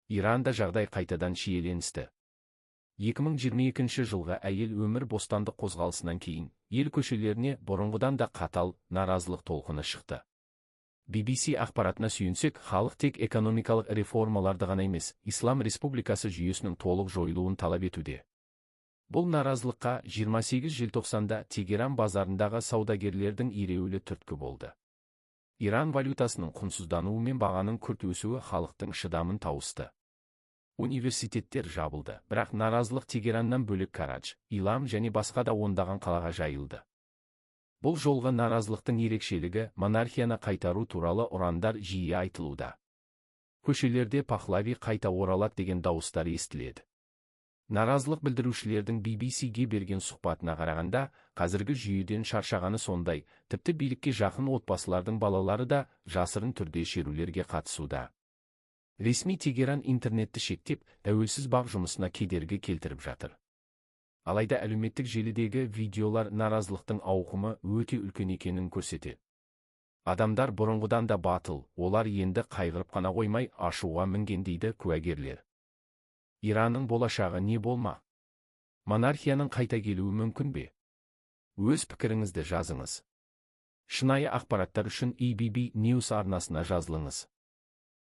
Иранда жағдай қайтадан шиеленісті. 2022 жылғы «Әйел, өмір, бостандық» қозғалысынан кейін ел көшелеріне бұрынғыдан да қатал наразылық толқыны шықты. BBC ақпаратына сүйенсек, халық тек экономикалық реформаларды ғана емес, Ислам Республикасы жүйесінің толық жойылуын талап етуде. Бұл наразылыққа 28 желтоқсанда Тегеран базарындағы саудагерлердің ереуілі түрткі болды. Иран валютасының құнсыздануы мен бағаның күрт өсуі халықтың шыдамын тауысты. Университеттер жабылды, бірақ наразылық Тегераннан бөлек Карадж, Илам және басқа да ондаған қалаға жайылды. Бұл жолғы наразылықтың ерекшелігі: монархияны қайтару туралы ұрандар жиі айтылуда. Көшелерде «Пахлави қайта оралады» деген дауыстар естіледі. Наразылық білдірушілердің BBC-ге берген сұхбатына қарағанда, қазіргі жүйеден шаршағаны сондай, тіпті билікке жақын отбасылардың балалары да жасырын түрде шерулерге қатысуда. Ресми Тегеран интернетті шектеп, тәуелсіз БАҚ жұмысына кедергі келтіріп жатыр. Алайда әлеуметтік желідегі видеолар наразылықтың ауқымы өте үлкен екенін көрсетеді. Адамдар бұрынғыдан да батыл, олар енді қайғырып қана қоймай, ашуға мінген, дейді куәгерлер. Иранның болашағы не болмақ? Монархияның қайта келуі мүмкін бе? Өз пікіріңізді жазыңыз. Шынайы ақпараттар үшін EBB News арнасына жазылыңыз.